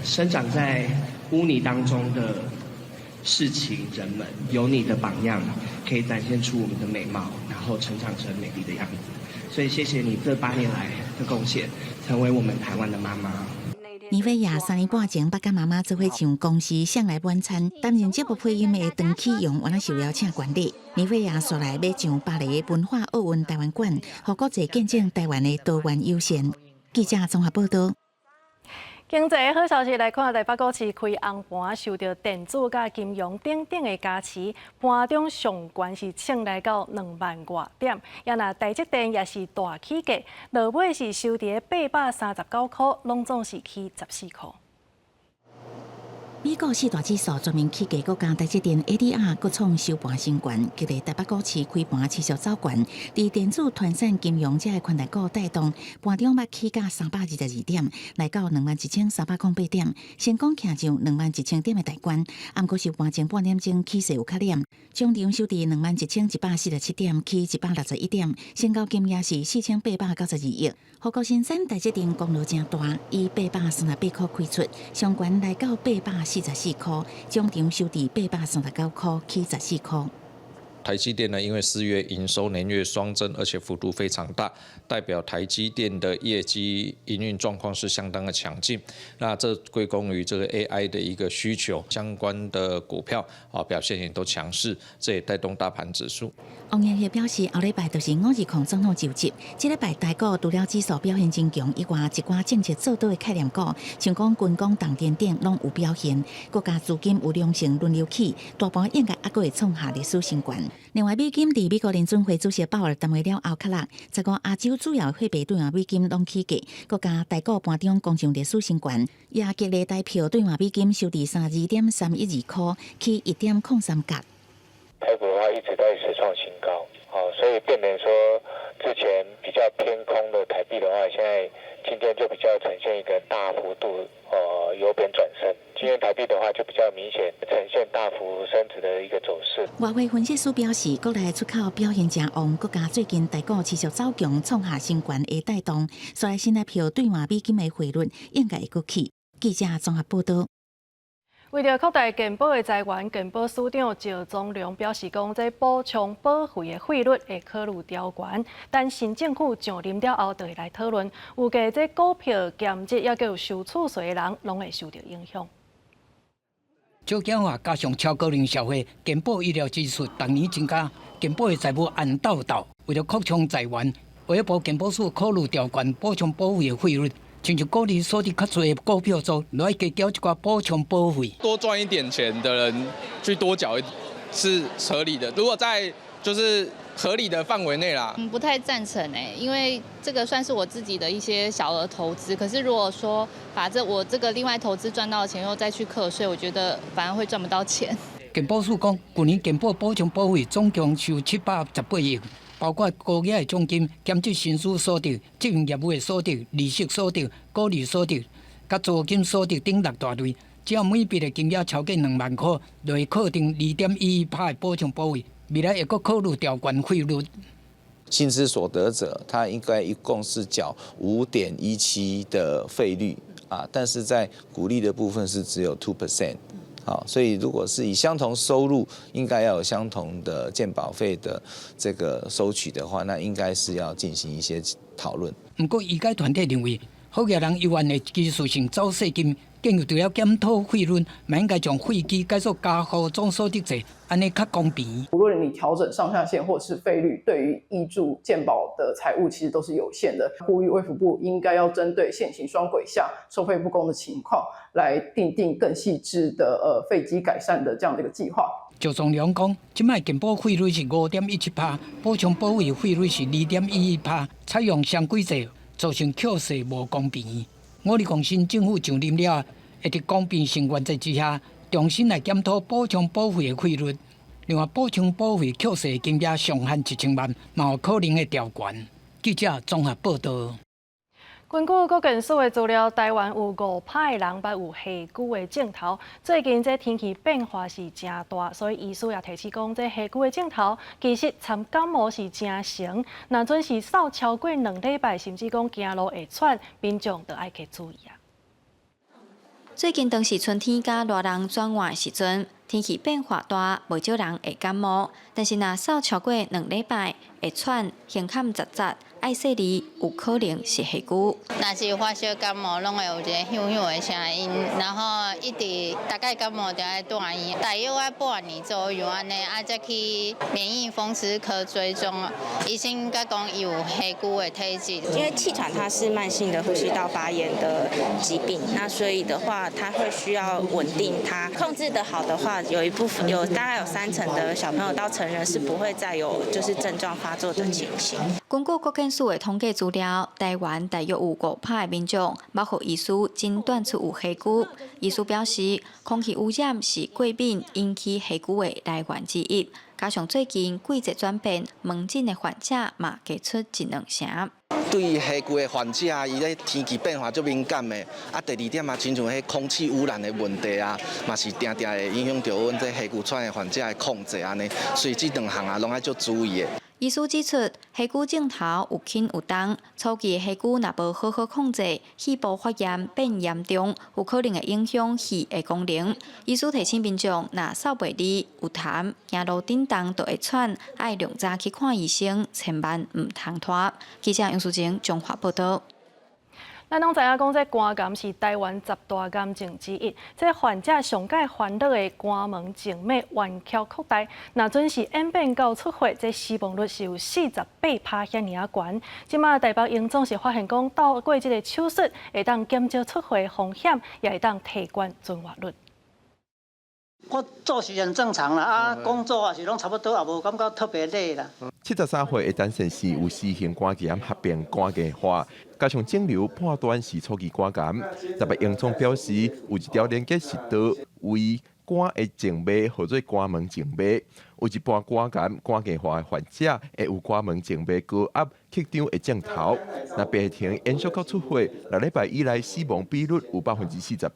生長在污泥當中的事情。人們有你的榜樣，可以展現出我們的美貌，然後成長成美麗的樣子。所以謝謝你這8年來的貢獻，成為我們臺灣的媽媽。妮妃亞3年半前捌佮媽媽做伙上公視誰來晚餐，擔任節目配音的唐啟陽原來受邀請觀禮。妮妃亞紲來欲上巴黎文化奧運臺灣館，予國際見證臺灣的多元友善。記者綜合報道。經濟好消息來看，台北股市開紅盤，受著電子佮金融等等的加持，盤中上懸是衝來到2萬外點。也若台積電也是大起價，落尾是收佇839塊，攏總是起14塊。美國四大指數全面起價，閣加台積電 ADR 閣創收盤新高，激勵台北股市開盤持續走懸。佇電子、傳產、金融這个權重股帶動，盤中捌起價322點，來到21,308點，成功徛上21,000點的大關。毋過收盤前半點鐘起勢有較躡，終場收佇21,147點，起161點，成交金額是4892億。護國神山台積電功勞誠大，以838塊開出，上懸來到844塊，終場收佇839塊，起14塊。台積電呢，因為4月營收年月雙增，而且幅度非常大，代表台積電的業績營運狀況是相當的強勁。那這歸功於這個 AI 的一個需求，相關的股票啊表現也都強勢，這也帶動大盤指數。王彦希表示，後禮拜就是520總統就職，這禮拜台股除了指數表現真強以外，一寡政策做多的概念股，像講軍工、重電等攏有表現。國家資金有兩成輪流起，大盤應該猶閣會創下歷史新高。另外，美金佇美國聯準會主席鮑爾談話了後，較落15亞洲主要貨幣對換美金攏起價，閣加台股盤中攻上歷史新高，也激勵台票對換美金收佇32.312塊，起1.03角。台股的話一直在續創新高，哦，所以變成說之前比較偏空的台幣的話，現在今天就比較呈現一個大幅度由貶轉升。今天台幣的話就比較明顯呈現大幅升值的一個走勢。外匯分析師表示，國內出口表現誠旺，閣加最近台股持續走強，創下新懸的帶動，所以新台票對換美金的匯率應該會閣起。記者綜合報道。為著擴大健保的財源，健保署長趙宗龍表示講，這補充保費的費率會考慮調懸，等新政府上任了後，就會來討論。預計這股票兼職抑閣有收厝稅的人，攏會受著影響。少子化加上超高齡社會，健保醫療支出逐年增加，健保的財務焢沓沓。為著擴充財源，衛福部健保署考慮調懸補充保費的費率。親像股利所得較濟的股票族，來加繳一寡補充保費。多賺一點錢的人去多繳是合理的。如果在就是合理的範圍內啦。嗯，不太贊成誒，因為這個算是我自己的一些小額投資。可是如果說把這我這個另外投資賺到的錢又再去課稅，我覺得反而會賺不到錢。健保署講，舊年健保補充保費總共收718億。包括高額的獎金、兼職薪資所得、執行業務的所得、利息所得、股利所得、佮租金所得等六大類。只要每筆的金額超過2萬箍，就會課徵2.11%的補充保費。未來會閣考慮調懸費率。薪資所得者，他應該一共是繳5.17的費率啊，但是在股利的部分是只有 2%。好，所以如果是以相同收入，應該要有相同的健保費的這個收取的話，那應該是要進行一些討論。毋過醫界團體認為，好額人猶原的技術性繳稅金，建議除了檢討費率，嘛應該將費基改做加戶總所得稅，按呢較公平。無論你調整上下限或是費率，對於挹注健保的財務其實都是有限的。呼籲衛福部應該要針對現行雙軌下收費不公的情況，來訂定更細緻的費基改善的這樣的一個計劃。趙宗良講，這擺健保費率是5.17%，補充保費費率是2.11%，採用雙軌制，造成課稅無公平。我佇講新政府上任了，會佇公平性原則之下，重新來檢討補充保費的費率。另外，補充保費扣稅金額上限1000萬，嘛有可能會調懸。記者綜合報道。根據國健署的資料，台灣有5%的人捌有下跛的症頭。最近這天氣變化是誠大，所以醫師也提醒講，這下跛的症頭其實參感冒是誠像。若準是嗽超過2禮拜，甚至講行路會喘，民眾就愛去注意啊。最近當是春天佮熱人轉換的時陣，天氣變化大，袂少人會感冒。但是若嗽超過兩禮拜，會喘、胸坎窒窒，愛細膩，有可能是下跛。若是發燒感冒，攏會有一個響響的聲音，然後一直大概感冒就愛住院，大約愛半年左右按呢，啊才去免疫風濕科追蹤，醫生佮講伊有下跛的體質。因為氣喘它是慢性的呼吸道發炎的疾病，那所以的話，它會需要穩定它，控制得好的話，有一部分有大概有三成的小朋友到成人是不會再有就是症狀發作的情形。根據國健署的統計資料，台灣大約有5%的民眾，捌予醫師診斷出有下跛。醫師表示，空氣污染是過敏引起下跛的來源之一。加上最近季節轉變，門診的患者嘛加出一兩成。對下跛的患者，伊咧天氣變化足敏感的。啊，第二點啊，親像彼空氣污染的問題啊，嘛是定定會影響著阮這下跛喘的患者的控制按呢。所以這兩項啊，攏愛足注意的。醫師指出，下跛症頭有輕有重，初期的下跛若無好好控制，肺部發炎變嚴重，有可能會影響肺的功能。醫師提醒民眾，若嗽袂離、有痰、行路振動就會喘，愛量早去看醫生，千萬毋通拖。記者楊淑貞綜合報道。咱攏知影講，這肝癌是台灣十大癌症之一。這患者上蓋煩惱的肝門靜脈彎曲擴大，若準是演變到出血，這死亡率是有48%遐爾仔懸。這馬台北榮總是發現講，透過這个手術，會當減少出血風險，也會當提懸存活率。我作息很正常啦，啊，工作也是攏差不多，也無感覺特別累啦。 73歲的陳先生有C型肝炎合併肝硬化，加上腫瘤判斷是初期肝癌。台北榮總表示，有一條連結食道為肝的靜脈，號做肝門靜脈。有一半肝癌、肝硬化的患者會有肝門靜脈高壓曲張的症頭。若病情延續到出血，6禮拜以內死亡比率有48%。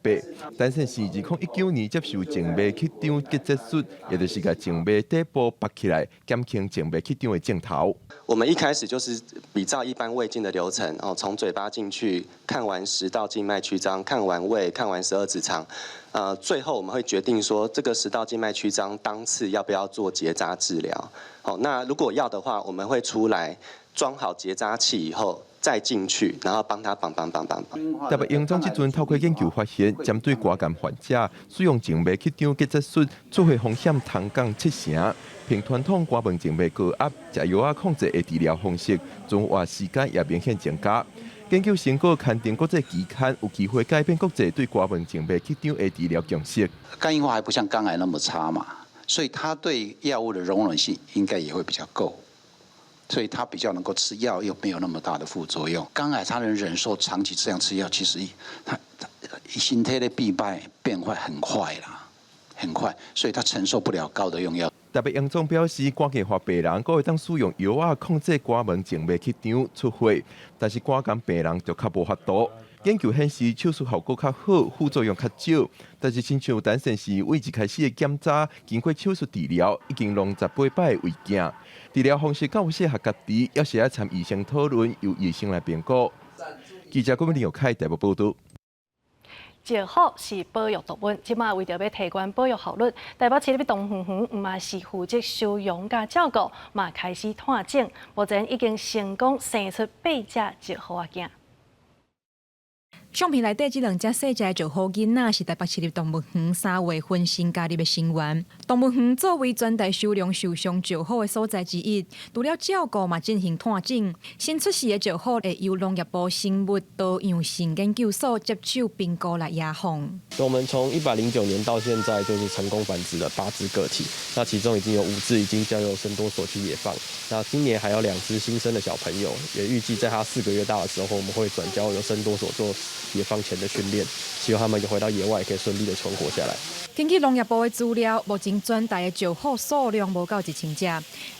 陳先生2019年接受靜脈曲張結節術，也就是共靜脈底部拔起來，減輕靜脈曲張的症頭。我們一開始就是比照一般胃鏡的流程，哦，從嘴巴進去，看完食道靜脈曲張，看完胃，看完十二指腸，最後我們會決定說，這個食道靜脈曲張當次要不要做結紮治療？好，那如果要的話，我們會出來裝好結紮器以後再進去，然後幫他綁綁綁綁綁。台北榮總這陣透過研究發現，針對肝癌患者使用靜脈曲張結節術，出血風險通降7成。比傳統肝門靜脈高壓食藥仔控制的治療方式，存活時間也明顯增加。研究成果刊登國際期刊，有機會改變國際對肝門靜脈曲張的治療共識。肝硬化還不像肝癌那麼差嘛，所以它對藥物的容忍性應該也會比較夠，所以它比較能夠吃藥，又沒有那麼大的副作用。肝癌它能忍受長期這樣吃藥，其實它身體的變壞變壞很快啦，很快，所以它承受不了高的用藥。台北榮總表示，肝硬化病人閣會當使用藥仔控制肝門靜脈曲張出血，但是肝癌病人就較無法度。研究顯示手術效果較好，副作用較少。但是親像陳先生對一開始的檢查，經過手術治療，已經攏18擺胃鏡。治療方式敢有適合家己，猶是愛參醫生討論，由醫生來評估。記者郭明友凱台北報導。石虎是保育動物，這馬為著欲提懸保育效率，台北市立動物園毋嘛是負責收容佮照顧，嘛開始湠種，目前已經成功生出八隻石虎仔囝。相片內底這兩隻細隻的石虎囡仔是台北市立動物園3月份新加入的成員。動物園作為全台收容受傷石虎的所在之一，除了照顧嘛進行湠種。新出世的石虎會由農業部生物多樣性研究所接手評估來野放。我們從109年到現在，就是成功繁殖了八隻個體，那其中已經有五隻已經交由生多所去野放。那今年還有兩隻新生的小朋友，也預計在他4個月大的時候，我們會轉交由生多所做野放前的訓練，希望他們回到野外可以順利的存活下來。根據農業部的資料，目前全台的石虎數量無到1000隻。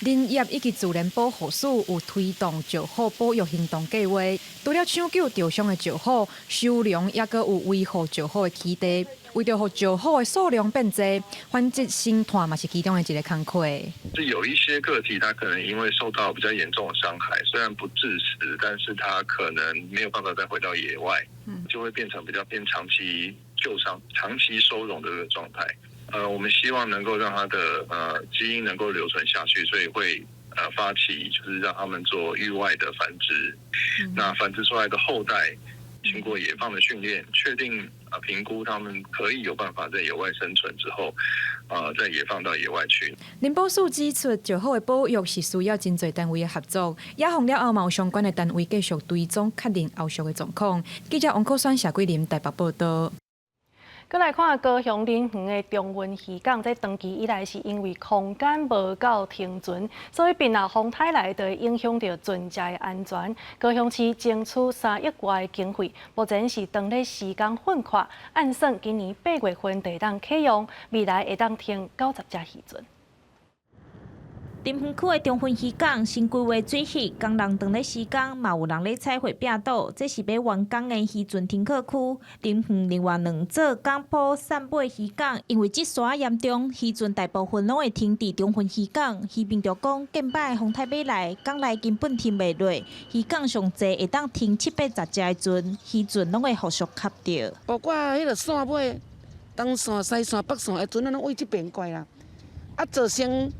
林業以及自然保護署有推動石虎保育行動計劃，除了搶救受傷的石虎，收容抑閣有維護石虎的基地。為著予石虎的數量變濟，繁殖生湠嘛是其中的一个工課。是有一些個體，它可能因為受到比較嚴重的傷害，雖然不致死，但是它可能沒有辦法再回到野外，就會變成比較偏長期救傷、長期收容的這個狀態。我們希望能夠讓它的基因能夠留存下去，所以會發起就是讓他們做域外的繁殖。那繁殖出來的後代，經過野放的訓練，確定啊評估他們可以有辦法在野外生存之後，啊再野放到野外去。林保署指出，石虎的保育是需要真濟單位的合作，野放了後嘛有相關的單位繼續追蹤確認後續的狀況。記者王可選、謝桂林台北報道。閣來看高雄林園的中崙漁港，這長期以來是因為空間無夠停船，所以變啊風颱來就會影響著船隻的安全。高雄市爭取3億外的經費，目前是當咧施工訓闊，按算今年8月份就會當啟用，未來會當停90隻漁船。林園區的中崙漁港新規劃水域，工人當咧施工，嘛有人咧彩繪壁島。這是欲完工的漁船停靠區。林園另外兩座港埔汕尾漁港，因為積沙嚴重，漁船大部分攏會停佇中崙漁港。漁民就講，近擺風颱欲來，港內根本停袂落。漁港上濟會當停七八十隻的船，漁船攏會予俗卡著。包括彼個汕尾、東線、西線、北線的船仔攏對這邊過啦，啊，造成。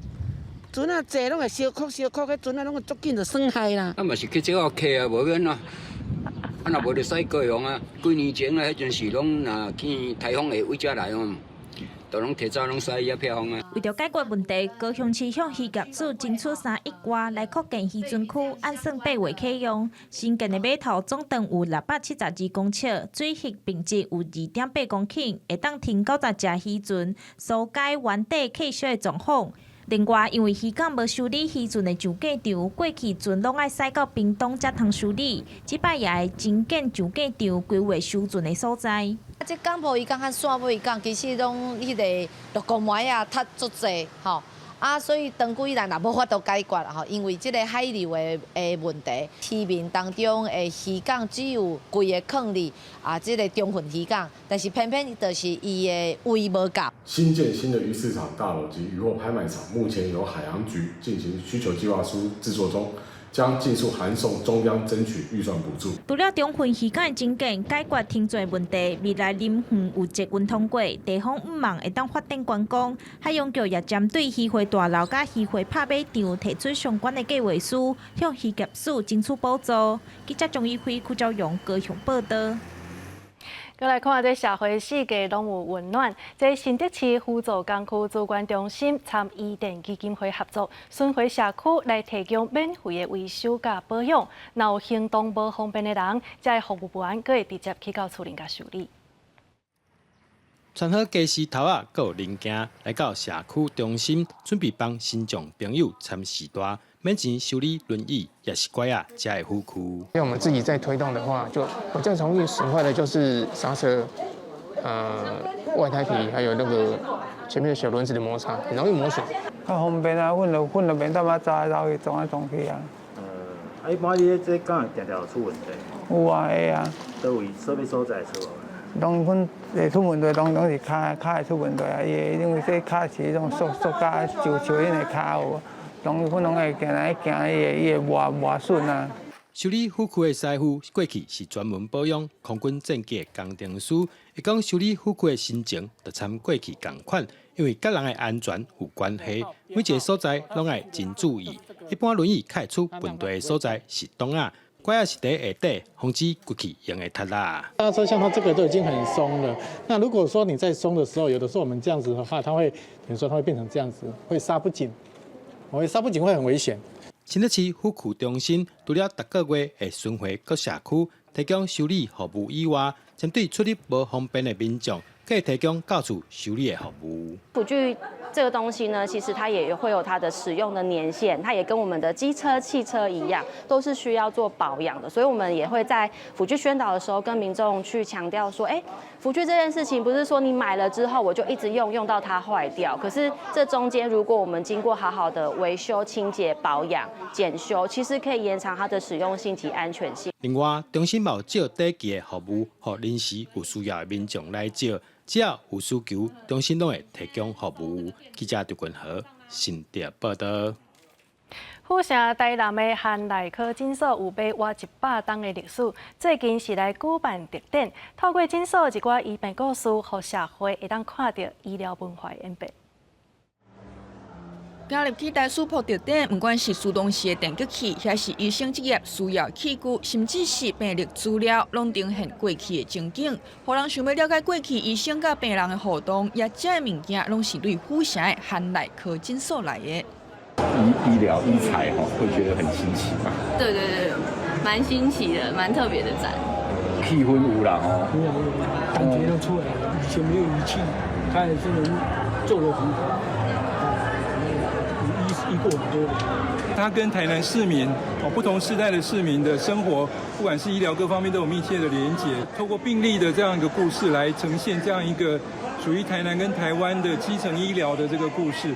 船仔濟攏會相箍相箍，彼船仔攏會足緊就損害啦。啊嘛是去這個客啊，無欲按怎，啊若無就駛高雄啊。幾年前啊，彼陣時攏若見颱風會對遮來哦，都攏提早攏駛遐避風啊。為著解決問題，高雄市向漁業署爭取3億外來擴建漁船區，按算8月啟用。新建的碼頭總長有672公尺，水域面積有2.8公頃，會當停90隻漁船，紓解原底客少的狀況。另外，因為漁港無修理漁船的上架場，過去船攏愛駛到屏東才通修理，這擺也會增建上架場，規劃修船的所在。啊，這港埔漁港佮汕尾漁港其實攏彼个陸公糜仔塞足濟吼，啊，啊，所以長久以來若無法度解決吼，因為這个海流的的問題，漁民當中的漁港只有幾个囥佇啊，這个中份漁港，但是偏偏就是伊的位無夠。新建新的魚市場大樓及漁貨拍賣場，目前由海洋局進行需求計劃書製作中。將盡速函送中央爭取預算補助。除了中份漁港的增建解決停滯問題，未來林園有捷運通過，地方向望會當發展觀光。海洋局也針對漁會大樓佮漁會拍馬場提出相關的計劃書，向漁業署爭取補助。記者張一輝、柯昭榮高雄報導。閣來看這社會四界攏有溫暖。這新竹市輔助工具資源中心參伊甸基金會合作，巡迴社區來提供免費的維修佮保養。若有行動無方便的人，這个服務員閣會直接去到厝裡共修理。穿好家私頭仔，閣有零件來到社區中心，準備幫身障朋友參時大，免錢修理輪椅，抑是拐仔遮的輔具。因為我們自己在推動的話，就比較容易損壞的就是剎車、外胎皮，還有那個前面的小輪子的摩擦，很容易磨損。較方便啊，阮就阮就免淡仔走來走去，撞來撞去啊。啊，一般你這敢會定定有出問題？有啊，會啊。佗位啥物所在出？攏阮會出問題，攏攏是跤跤會出問題啊！伊的因為這跤是彼種塑塑膠舊舊恁的跤有無？攏阮攏會行來行伊會伊會磨磨損啊。修理輔具的師傅過去是專門保養空軍戰機的工程師，伊講修理輔具的心情就參過去仝款，因為佮人的安全有關係，每一个所在攏愛真注意。一般輪椅較會出問題的所在是擋仔，拐仔是佇下底，防止骨氣用會脫啦。剎車像它這個都已經很鬆了，那如果說你在鬆的時候，有的時候我們這樣子的話，它會等於說它會變成這樣子，會剎不緊，會剎不緊會很危險。新竹市輔具中心除了逐个月會巡迴各社區提供修理服務以外，針對出入無方便的民眾，閣會提供到厝修理的服務。輔具這個東西呢，其實它也會有它的使用的年限，它也跟我們的機車、汽車一樣，都是需要做保養的。所以，我們也會在輔具宣導的時候，跟民眾去強調說，欸，輔具這件事情不是說你買了之後我就一直用，用到它壞掉。可是這中間，如果我們經過好好的維修、清潔、保養、檢修，其實可以延長它的使用性及安全性。另外，中心嘛有借短期的服務，予臨時有需要的民眾來借。只要有需求，中心攏會提供服務。記者張君和新竹報導。府城台南的韓內科診所有欲活100冬的歷史，最近是來舉辦特展，透過診所一寡醫病故事，予社會會當看著醫療文化演變。行入去台史鋪特展，毋管是自動式的電擊器，抑是醫生職業需要器具，甚至是病歷資料，攏呈現過去的情景，予人想欲了解過去醫生佮病人的互動，抑這个物件攏是對府城的韓內科診所來的。醫醫療醫材吼，會覺得很新奇嘛？對對對，蠻新奇的，蠻特別的展。氣氛有啦吼，感覺都出來了。以前沒有儀器，他也是能做得很好。醫過很多人。他跟台南市民哦，不同世代的市民的生活，不管是醫療各方面都有密切的連結。透過病歷的這樣一個故事來呈現這樣一個屬於台南跟台灣的基層醫療的這個故事。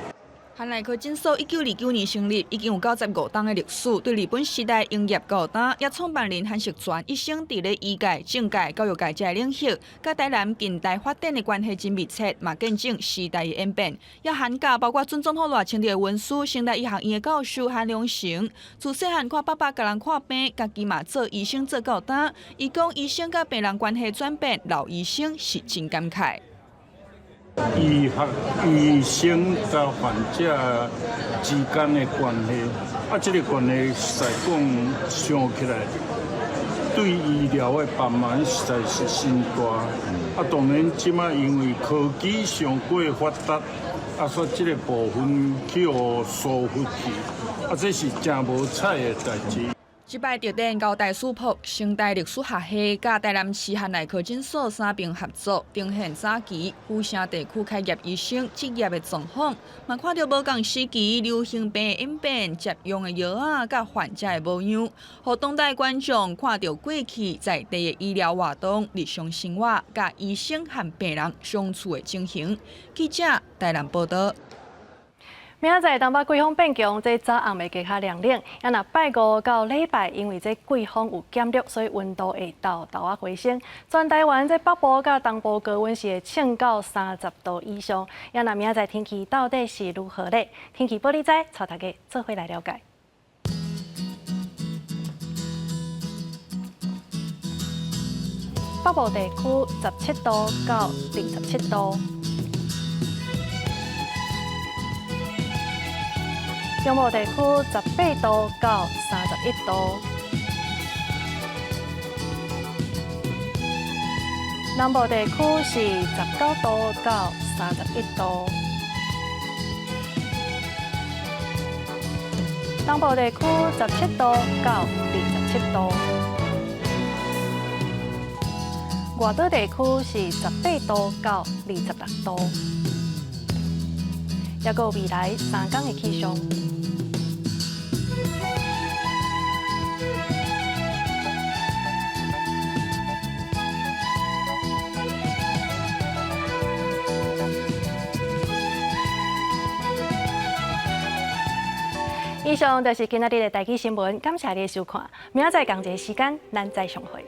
韓內科診所1929年成立，已經有95冬的歷史。對日本時代營業到今，也創辦人韓錫全一生佇咧醫界、政界、教育界這个領域，佮台南近代發展的關係真密切，嘛見證時代的演變。也涵蓋包括準總統賴清德的恩師，成大醫學院的教授韓良成，自細漢看爸爸共人看病，家己嘛做醫生做到今。伊講醫生佮病人關係轉變，老醫生是真感慨。醫學醫生佮患者之間的關係，啊，這个關係實在講想起來，對醫療的幫忙實在是真大。啊，當然這擺因為科技傷過發達，啊，所以這个部分去予疏忽去，啊，這是誠無彩的代誌。這擺特展交台史博、成大歷史學系佮台南市韓內科診所三爿合作，呈現早期府城地區開業醫生職業的狀況，嘛看著無仝時期流行病的演變、接用的藥仔佮患者的模樣，予當代觀眾看著過去在地的醫療活動、日常生活佮醫生和病人相處的情形。記者台南報導。明仔載東北季風變強，這早暗會加較涼冷。啊，若拜五到禮拜，因為這季風有減弱，所以溫度會沓沓仔回升。全台灣這北部佮東部高溫是會衝到30度以上。啊，若明仔載天氣到底是如何咧？天氣報你知，帶大家做伙來了解。北部地區17度到27度。中部地區18度到31度，南部地區是19度到31度，東部地區17度到27度，外島地區是18度到26度，抑閣有未來3工的氣象。以上就是今仔日的台語新聞，感謝你的收看，明仔載仝一个時間，咱再相會。